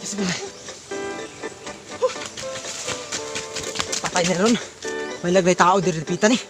Diyos ko. Huh. Patay na ron. May laglay tao diri pitan eh.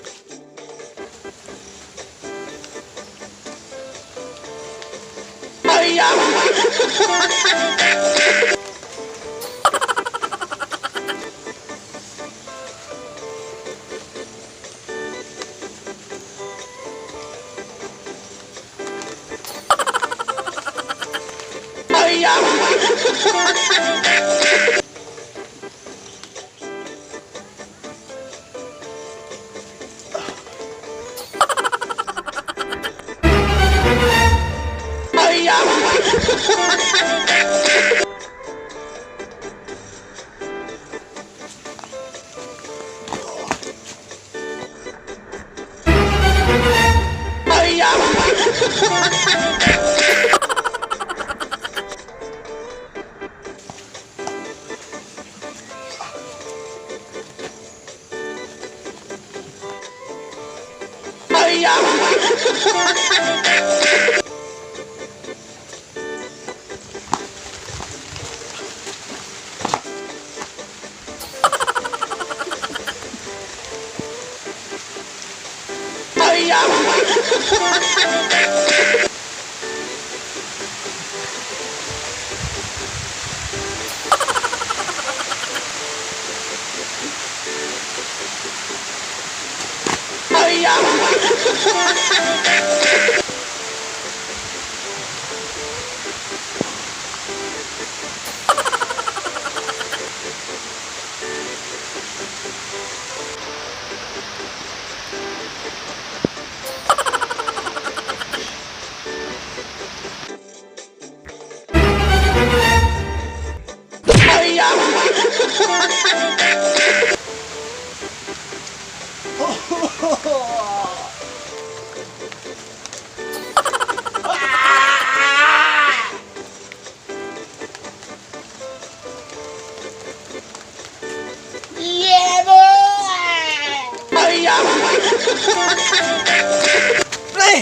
Pre!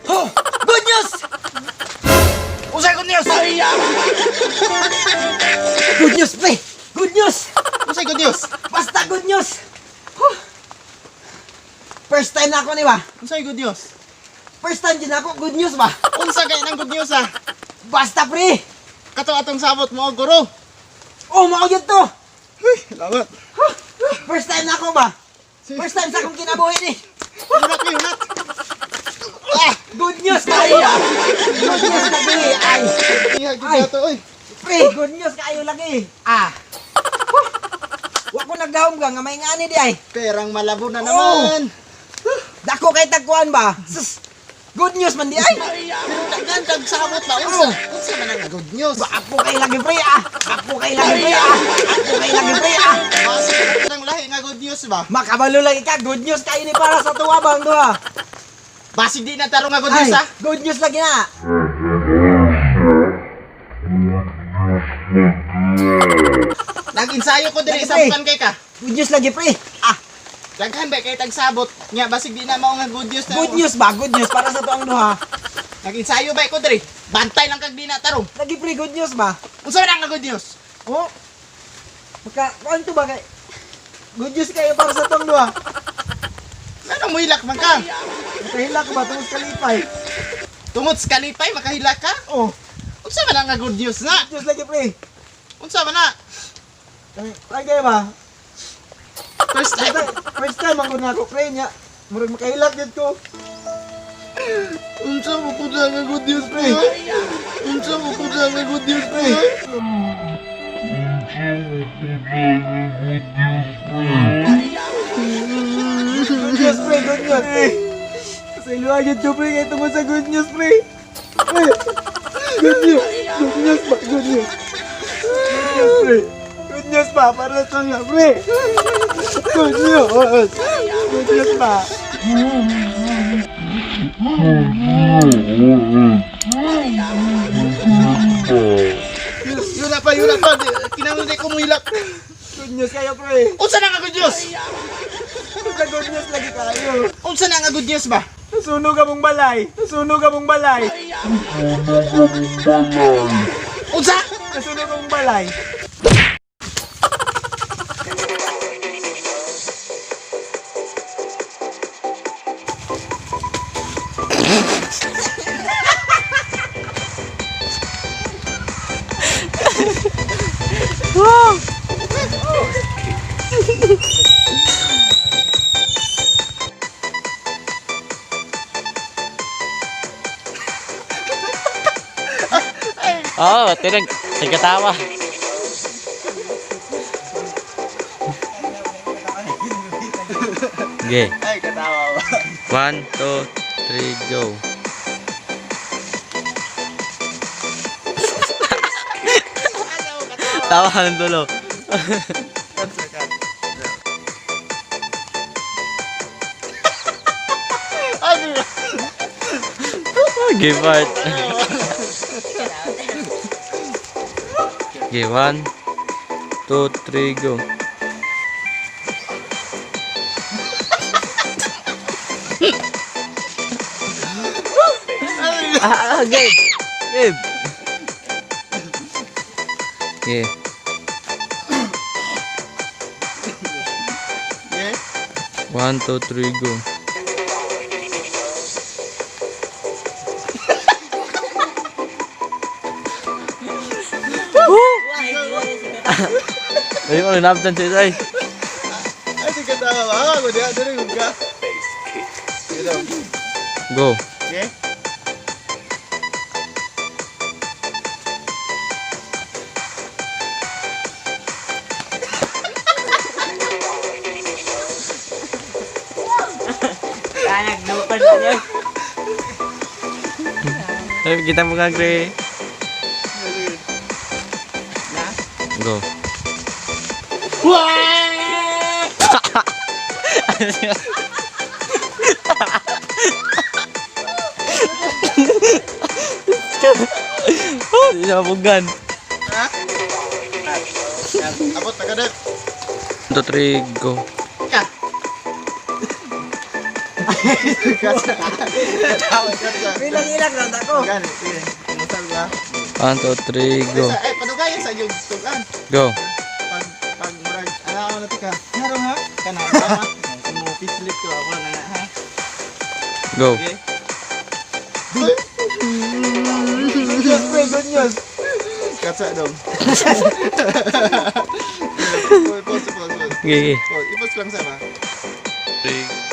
Oh! Good news! Unsay good news? Good news, pre! Good news! Unsay good news? Basta good news! Huh. First time na ako ni ba? Unsay good news? First time din ako, good news ba? Unsa kay nang good news ah? Basta pre! Kato atong sabot mo guro. Oh, mao gyud to! Huy, salamat. Huh. First time na ako ba? First time sa akong kinabuhi ni. Hunat mi, hunat. Ah, Good news kayo! Good news lagi! Ay! iha gid Ay. ato oy. Pre, good news kayo lagi! Ah! Huh. Wa ko nagdahom ka nga may ngani di ay. Perang malabo na Oh. naman. Dako kay tagkuan ba? Sus! Good news man di ay! Pero daghan kag sabot ba unsa? Oh. Unsa man ang good news? Ba, apo kay lagi pre ah! Apo kay lagi pre ah! Apo kay lagi pre ah! Basta nang lahi nga good news ba? Makabalo lagi ka, good news kayo ni para sa tuwa bang duha. Basig di na tarong nga good Ay, news ah. good news lagi na. Nag-ensayo ko diri Lagi, sa pre. bukan kay ka. Good news lagi pre. Ah, Daghan ba kay tagsabot? Nya basig di na mao nga good news na. good news ba? Good news para sa tuang duha. Nag-ensayo ba ko diri? Bantay lang kag di na tarong. Lagi pre, good news ba? Unsa man ang good news? Oh. Maka kuan to ba kay Good news kayo para sa tuang duha. Ano muhilak man ka? Makahila ko ba tungod sa kalipay? Tungod sa kalipay makahilak ka? Oh, Unsa man ang good news na? good news lagi pre. Unsa man na? Ay, kayo ba? First time. First time ako na ako pre niya. Murag makahilak gid ko. Unsa mo pud ang good news pre? Unsa mo pud ang good news pre? Good news pre, good news pre. Sa iluwa gid ko pre kay tungod sa good news pre. Pre. Good news. Good news ba? Good news. Good news pre. Good news ba para sa nga pre. Good news. Good news ba? Yun na pa, yun na pa. Kinahanglan di ko muhilak. Good news kayo pre. Unsa na nga good news? Sa good news lagi kayo. Unsa na nga good news ba? Nasunog among balay. Nasunog among balay. Unsa? Nasunog ang balay. Oo, oh, tinag, nagkatawa. Okay. Ay, katawa ba? 1, 2, 3, go. Tawa ka ng dulo. Cut, sir, cut. Ay, Give part. Okay, 1, 2, 3, go. Game. Game. Okay. Okay. 1, 2, 3, go. Ayun, ano, nabtan siya, ay. Ay, di katawa ba? Ako, di, di rin ka. Sige daw. Go. Okay? Naglupan na niya. Ay, kita mo ka, Gre. Go. Oh, di siya mabugan. Ha? Abot, taga dep. 1, 2, 3, go. Cut. Katawa, cut sa. Ilang-ilang round ako. Gani, sige. Umusal ba? 1, 2, 3, go. Ay, padugayan sa iyong tugan. Go. Pag, murag, ano ako na tika? Harong ha? Kana, tama. Mo pislit ko ako na ha. Go. Okay? Good news, pre. Good news. Katsa dong. Pause, pause, pause. Okay, okay. Pause. I-pause lang sa ba? 3,